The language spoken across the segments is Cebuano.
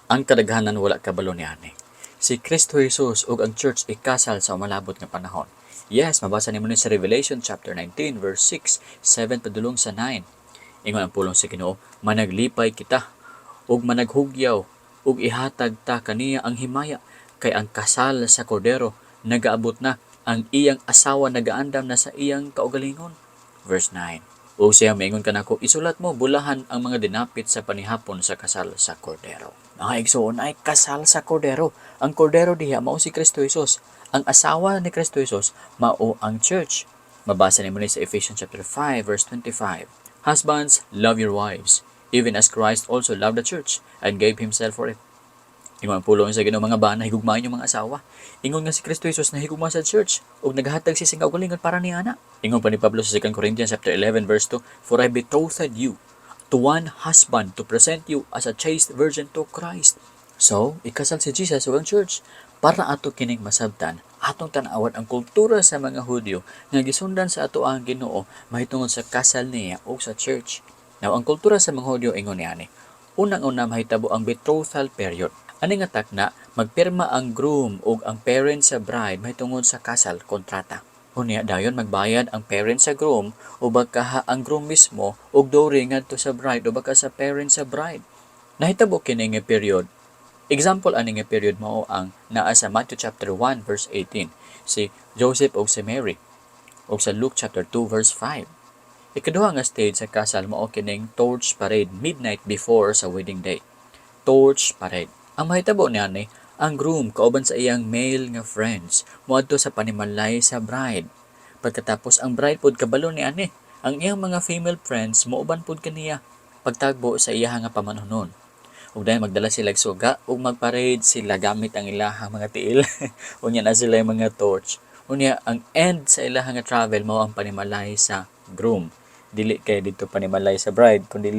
Ang kadaghanan wala kabalo niani. Si Kristo Jesus ug ang church ikasal sa umalabot nga panahon. Yes, mabasa nimo ni sa Revelation chapter 19 verse 6, 7 padulong sa 9. Ingon ang pulong sa Ginoo, "Managlipay kita ug managhugyaw ug ihatag ta kaniya ang himaya, kay ang kasal sa Kordero nagaabot na, ang iyang asawa nagaandam na sa iyang kaugalingon." Verse 9. Ug siya maingon kanako, "Isulat mo, bulahan ang mga dinapit sa panihapon sa kasal sa Kordero." Mga igsoon, ay kasal sa Kordero. Ang Kordero diha mao si Kristo Jesus. Ang asawa ni Kristo Jesus mao ang church. Mabasa nimo ni sa Ephesians chapter 5 verse 25. "Husbands, love your wives, even as Christ also loved the church and gave himself for it." Ingon ang pulong sa Ginoo, mga bana, higugmaon inyong mga asawa. Ingon nga si Kristo Jesus nahigugma sa church ug naghatag siya sa kaugalingon para niana. Ingon pa ni Pablo sa 2 Corinthians chapter 11 verse 2, "For I betrothed you to one husband to present you as a chaste virgin to Christ." So, ikasal si Jesus ug ang church. Para ato kining masabtan, atong tan-awan ang kultura sa mga Hudyo nga gisundan sa ato ang Ginoo mahitungod sa kasal niya ug sa church. Now, ang kultura sa mga Hudyo ingon niani. Unang-una, mahitabo ang betrothal period. Ani nga takna, magpirma ang groom ug ang parents sa bride mahitungod sa kasal, kontrata. Unya dayon magbayad ang parents sa groom o bakaha ang groom mismo og dowry ngadto sa bride o baka sa parents sa bride. Nahitabo kini nga period. Example ani nga period mao ang naa sa Matthew chapter 1 verse 18, si Joseph ug si Mary, ug sa Luke chapter 2 verse 5. Ikaduha nga stage sa kasal mao kining torch parade, midnight before sa wedding day. Torch parade. Ang mahitabo niani, ang groom kauban sa iyang male nga friends moadto sa panimalay sa bride. Pagkatapos, ang bride pod kabalo niani. Ang iyang mga female friends mouban pod kaniya pagtagbo sa iyaha nga pamanhonon. Ug dayon magdala sila og suga ug magparade sila gamit ang ilahang mga tiil. Unya na sila yung mga torch. Unya ang end sa ilahang nga travel mao ang panimalay sa groom. Dili kay dito panimalay sa bride, kundi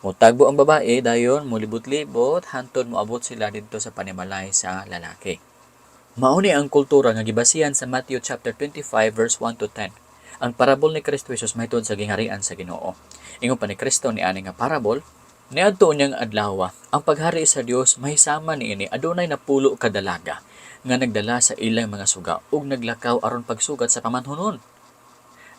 motagbo ang babae, dayon molibot-libot hantod moabot sila didto sa panimalay sa lalaki. Mao ni ang kultura nga gibasihan sa Matthew chapter 25 verse 1 to 10. Ang parabol ni Kristo Jesus mahitungod sa gingharian sa Ginoo. Ingon pa ni Kristo ni ani nga parabol, "Niadto niyang adlaw, ang paghari sa Dios mahisama niini: adunay 10 ka dalaga nga nagdala sa ilang mga suga ug naglakaw aron pagsugat sa pamanhonon.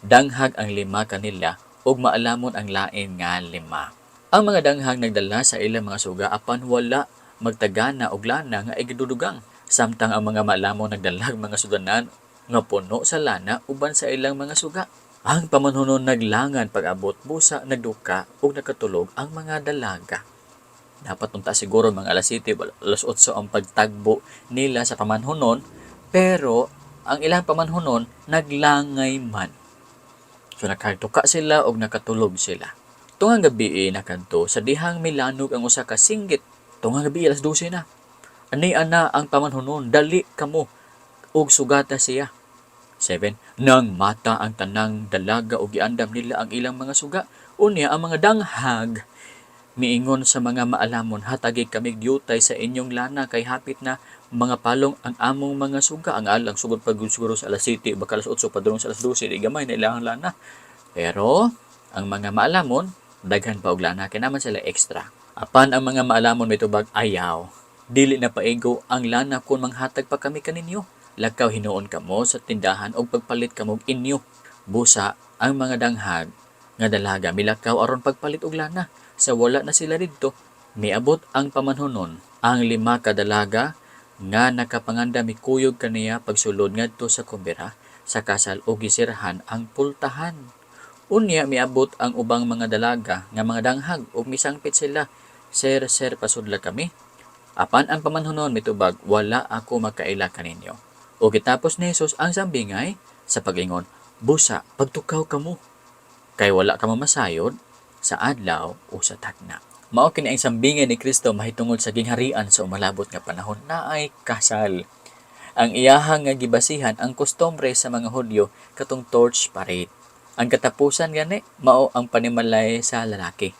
Danghag ang lima kanila ug maalamon ang lain nga lima. Ang mga danghag nagdala sa ilang mga suga apan wala magtagana og lana nga igidudugang. Samtang ang mga maalamon nagdala og mga sudanan nga puno sa lana uban sa ilang mga suga. Ang pamanhonon naglangan pag-abot, busa nagduka ug nakatulog ang mga dalaga." Dapat unta siguro mga alas 7, alas 8 ang pagtagbo nila sa pamanhonon, pero ang ilang pamanhonon naglangay man. So nakatuka sila og nakatulog sila. Tungang gabi nakadto sa dihang milanog ang usa ka singgit. Tungang gabi, alas 12 na. "Ani ana ang pamanhonon, dali kamo ug sugata siya." 7. Nang mata ang tanang dalaga ug giandam nila ang ilang mga suga. Unya ang mga danghag miingon sa mga maalamon, "Hatagi kami diutay sa inyong lana kay hapit na mga palong ang among mga suga." Ang alang sugod pag siguro sa alas 7, baka alas 8 padulong sa alas 12, di gamay na ilang lana. Pero ang mga maalamon, daghan pa og lana, kay naman sila extra. Apan ang mga maalamon mitubag, "Ayaw. Dili na paigo ang lana kung manghatag pa kami kaninyo. Lakaw hinuon kamo sa tindahan og pagpalit kamo og inyo." Busa ang mga danghag nga dalaga milakaw aron pagpalit og lana. Sa wala na sila didto, miabot ang pamanhonon. Ang lima ka dalaga nga nakapanganda mikuyog kaniya pagsulod ngadto sa kumbira sa kasal ug gisirhan ang pultahan. Unya miabot ang ubang mga dalaga nga mga danghag ug misangpit sila, 'Sir, sir, pasudla kami.' Apan ang pamanhonon mitubag, 'Wala ako makaila kaninyo.'" Ug gitapos ni Jesus ang sambingay sa pag-ingon, "Busa, pagtukaw kamo, kay wala kamo masayod sa adlaw o sa tagna." Mao kini ang sambingay ni Kristo mahitungod sa gingharian sa umalabot nga panahon, naay kasal. Ang iyahang nga gibasihan ang kostumbre sa mga Hudyo katong torch parade. Ang katapusan gani mao ang panimalay sa lalaki.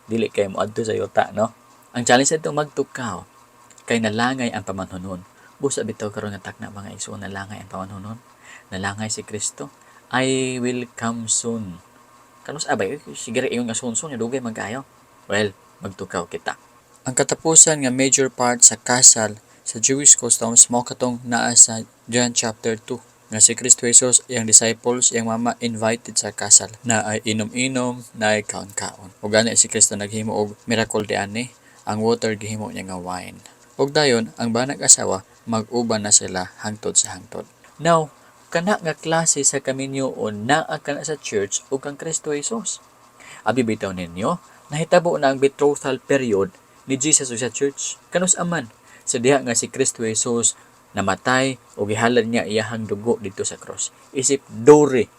Dili kay mo adto sa yuta, no? Ang challenge nito, magtukaw kay nalangay ang pamanhonon. Busa bitaw karon nga takna, mga igsoon, nalangay ang pamanhonon. Nalangay si Kristo. "I will come soon." Kanus abay, sige ingon nga soon soon, dugay man kaayo. Well, magtukaw kita. Ang katapusan nga major part sa kasal sa Jewish customs mao katong naa sa John chapter 2 nga si Kristo Jesus, iyang disciples, iyang mama invited sa kasal na ay inom-inom, na ay kaon-kaon. Ug gani si Kristo naghimo og miracle diani, ang water gihimo niya nga wine. Ug dayon ang banag asawa mag-uban na sila hangtod sa hangtod. Now, kana nga klase sa kaminyoon naa kana sa church ug kang Kristo Jesus. Abi bitaw ninyo, nahitabo na ang betrothal period ni Jesus ug sa church. Kanus-a man? Sa diha nga si Kristo Jesus namatay ug gihalad niya iyahang dugo dito sa cross. Isip dowry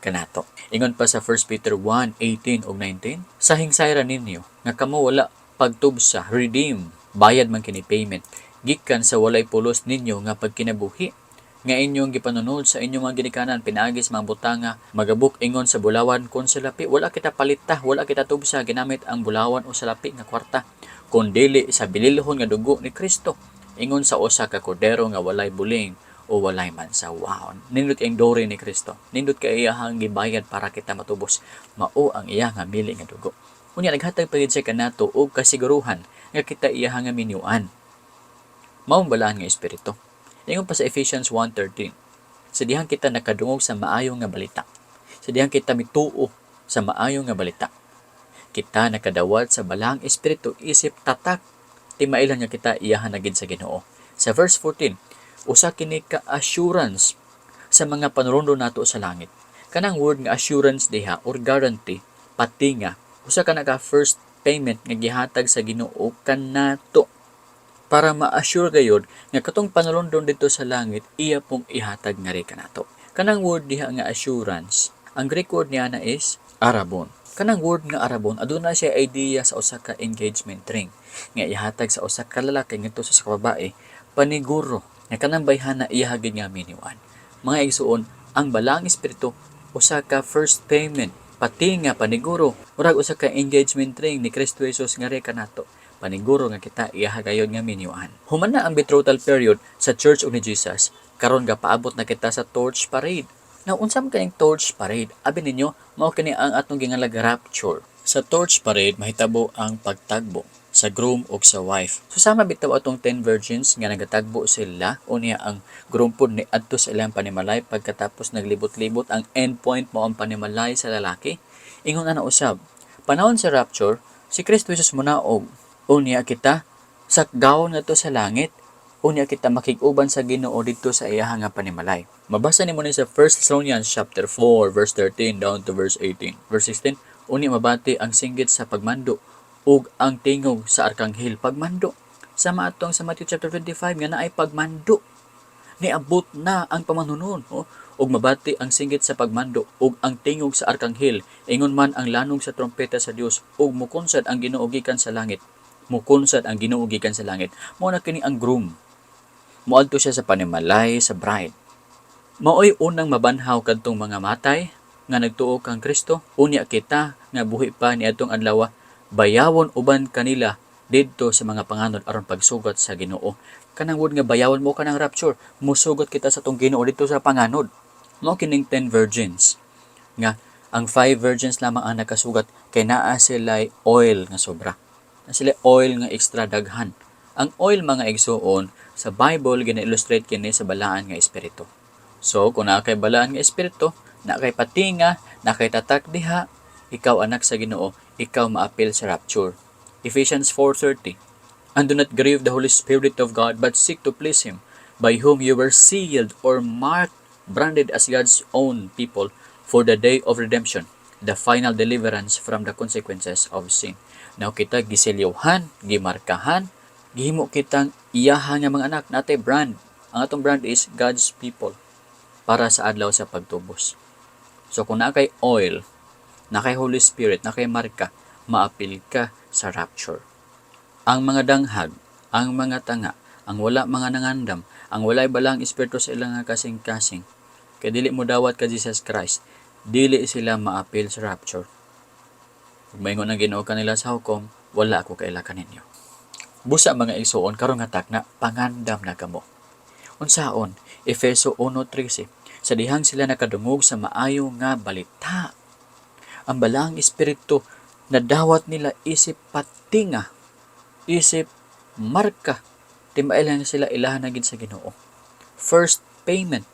kanato. Ingon pa sa 1 Peter 1:18 ug 19, sa hingsayra ninyo nga kamo wala pagtubsa, redeem, bayad man kini, payment, gikan sa walay pulos ninyo nga pagkinabuhi nga inyong gipanunod sa inyong mga ginikanan pinaagi sa mga butanga magabuk ingon sa bulawan kon salapi. Wala kita palita, wala kita tubsa ginamit ang bulawan o salapi nga kwarta, kun dili sa bililhon nga dugo ni Kristo, ingon sa usa ka kordero nga walay buling o walay mansa. Wow, nindot ang dowry ni Kristo, nindot kay iyahang gibayad para kita matubos, mao ang iya nga mili nga dugo. Unya naghatag pa gid siya kanato og kasiguruhan nga kita iyahang nga minyuan, mao ang balaan nga espiritu. Ingon pa sa Ephesians 1:13, sa dihang kita nakadungog sa maayo nga balita, sa dihang kita mituo sa maayo nga balita, kita nakadawat sa balaang espiritu isip tatak, timailan nga kita iyahan na gid sa Ginoo. Sa verse 14, usa kini ka assurance sa mga panurondo nato sa langit. Kanang word nga assurance diha or guarantee, pati nga usa ka naka first payment nga gihatag sa Ginoo kanato para ma-assure gayud nga katong panulondon dito sa langit iya pong ihatag ngari kanato. Kanang word diha nga assurance, ang Greek word niya na is arabon. Kanang word nga arabon, aduna siya idea sa usa ka engagement ring nga ihatag sa usa ka lalaki ngadto sa usa ka babae, paniguro nga kanang bayhana iya gid nga minyuan. Mga igsuon, ang balaang espiritu usa ka first payment, pati nga paniguro, murag usa ka engagement ring ni Kristo Jesus ngari kanato, paniguro nga kita iya gayod nga minyuan. Human na ang betrothal period sa Church ug ni Jesus, karon gapaabot na kita sa torch parade. Now, unsa man kaning torch parade? Abi ninyo, mao kini ang atong gingalag rapture. Sa torch parade mahitabo ang pagtagbo sa groom ug sa wife. So sama bitaw atong 10 virgins nga nagatagbo sila, unya ang groom pud ni adto sa ilang panimalay pagkatapos naglibot-libot, ang endpoint mao ang panimalay sa lalaki. Ingon ana usab. Panahon sa rapture, si Kristo Jesus munaog. Unya kita sakgawon ngadto sa langit, unya kita makig-uban sa Ginoo didto sa iyaha nga panimalay. Mabasa nimo ni sa 1 Thessalonians chapter 4 verse 13 down to verse 18. Verse 16, unya mabati ang singgit sa pagmando ug ang tingog sa arkanghel, pagmando. Sama atong sa Matthew chapter 25 nga naay pagmando. Niabot na ang pamanunon, oh. Ug mabati ang singgit sa pagmando ug ang tingog sa arkanghel, ingon man ang lanog sa trompeta sa Dios, ug mukunsad ang Ginoo gikan sa langit. Mukunsad ang Ginoo gikan sa langit. Mao na kini ang groom. Moadto siya sa panimalay sa bride. Maoy unang mabanhaw kadtong mga matay nga nagtuo kang Kristo. Unya kita nga buhi pa niadtong adlaw, bayawon uban kanila didto sa mga panganod aron pagsugat sa Ginoo. Kanang word nga bayawon mo kanang rapture, musugot kita sa atong Ginoo didto sa panganod. Mao kining 10 virgins nga ang 5 virgins lamang ang nakasugat kay naa sila'y oil nga sobra. Na sila oil nga extra daghan. Ang oil, mga igsuon, sa Bible gina-illustrate kini sa balaan nga espiritu. So, kung naa kay balaan nga espiritu, naa kay patinga, naa kay tatak diha, ikaw anak sa Ginoo, ikaw maapil sa rapture. Ephesians 4:30. And do not grieve the Holy Spirit of God, but seek to please Him, by whom you were sealed or marked, branded as God's own people for the day of redemption, the final deliverance from the consequences of sin. Now kita giselyuhan, gimarkahan, gihimo kitang iyaha nga mga anak, naa tay brand. Ang atong brand is God's people para sa adlaw sa pagtubos. So kung naa kay oil, naa kay Holy Spirit, naa kay marka, maapil ka sa rapture. Ang mga danghag, ang mga tanga, ang wala mga nangandam, ang walay balaang espiritu sa ilang nga kasing-kasing, kay dili mo dawat ka Jesus Christ, dili sila maapil sa rapture. Ug maingon ang Ginoo kanila sa hukom, "Wala ako kaila kaninyo." Busa, mga igsuon, karon nga takna, pangandam na kamo. Unsaon? Efeso 1:13. Sa dihang sila nakadungog sa maayo nga balita, ang balaang espiritu nadawat nila isip patinga. Isip marka, timail lang sila, ilahan na gid sa Ginoo. First payment,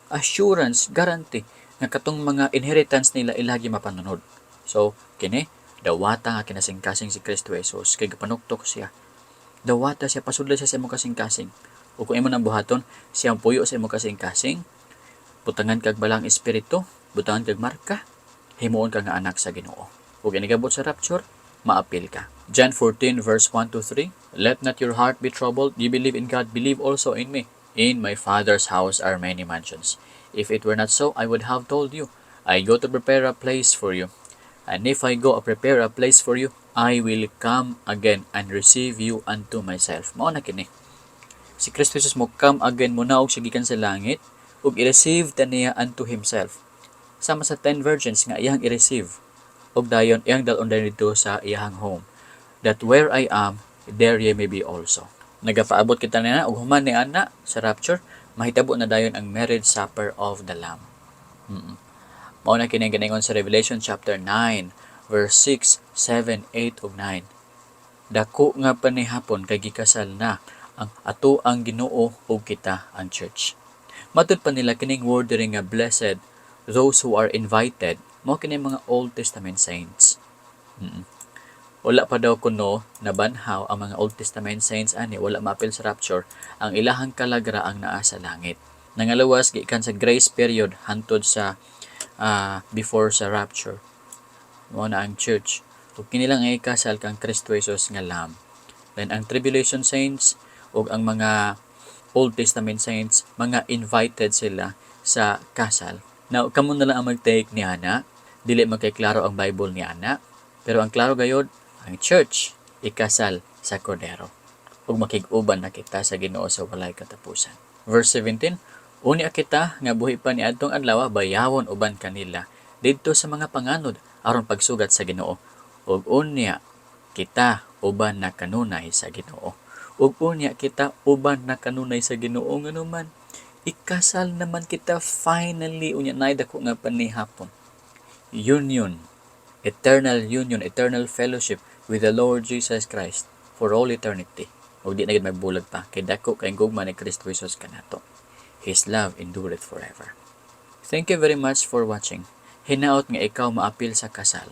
assurance, guarantee nga katong mga inheritance nila ilagi mapanunod. So kini, dawata nga kinasingkasing si Kristo Jesus kay gapanuktok siya. Dawata siya, pasudlay siya sa imong kasing-kasing. O kung imo nang buhaton, siya ang puyo sa imong kasing-kasing, butangan kag balang espiritu, butangan kag marka, himuon ka nga anak sa Ginoo. Ug inigabot sa rapture, maapil ka. John 14 verse 1 to 3: "Let not your heart be troubled. You believe in God, believe also in me. In my Father's house are many mansions. If it were not so, I would have told you. I go to prepare a place for you. And if I go and prepare a place for you, I will come again and receive you unto myself." Mao na kini. Si Kristo Jesus mo come again, mo naog siya gikan sa langit ug i-receive ta niya unto himself. Sama sa 10 virgins nga iyang i-receive ug dayon iyang dal-on dito sa iyang home. "That where I am, there ye may be also." Nagapaabot kita na ug human ni ana sa rapture, mahitabo na dayon ang marriage supper of the Lamb. Mao na kini giningon sa Revelation chapter 9 verse 6, 7, 8 ug 9. Dako nga panihapon kay gikasal na ang ato ang Ginoo ug kita ang church. Matud pa nila kining word diri nga "blessed those who are invited", mao kini mga Old Testament saints. Wala pa daw kuno nabanhaw ang mga Old Testament saints ani, wala maapil sa rapture, ang ilahang kalagra ang naa sa langit. Nangaluwas gikan sa grace period hantod sa before sa rapture. Mao na ang church. Ug kini lang ay ikasal kang Kristo Jesus nga Lamb. Then ang tribulation saints ug ang mga Old Testament saints, mga invited sila sa kasal. Now, kamo na lang ang mag-take ni ana. Dili man kay klaro ang Bible ni ana. Pero ang klaro gayod, ang church ikasal sa Kordero. Ug makig-uban na kita sa Ginoo sa walay katapusan. Verse 17, "Unya kita nga buhi pa niadtong adlaw bayawon uban kanila didto sa mga panganod aron pagsugat sa Ginoo. Ug unya kita uban na kanunay sa Ginoo." Ug unya kita uban na kanunay sa Ginoo, nganuman ikasal naman kita finally, unya naay dako nga panihapon. Union, eternal union, eternal fellowship with the Lord Jesus Christ for all eternity. Ug di na gid magbulag pa kay dako kay gugma ni Kristo Jesus kanato. His love endureth forever. Thank you very much for watching. Hinaot nga ikaw maapil sa kasal.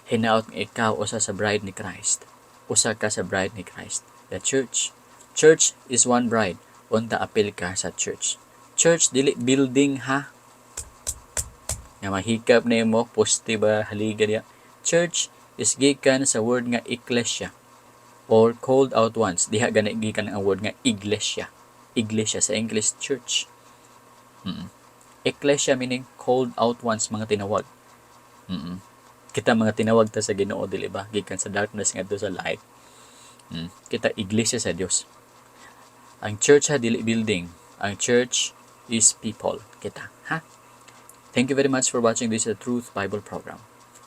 Hinaot nga ikaw usa sa bride ni Christ. Usa ka sa bride ni Christ. The church. Church is one bride. Unta apil ka sa church. Church dili building ha. Nga mahikap na mo, poste ba, haliga diya. Church is gikan sa word nga ecclesia or called out ones. Diha gani gikan ang word nga iglesia. Iglesia sa English, church. Ecclesia meaning called out ones, mga tinawag. Kita mga tinawag ta sa Ginoo, dili ba? Gikan sa darkness ngadto sa light. Kita iglesia sa Dios. Ang church ha, dili building. Ang church is people. Kita, ha? Thank you very much for watching this The Truth Bible program.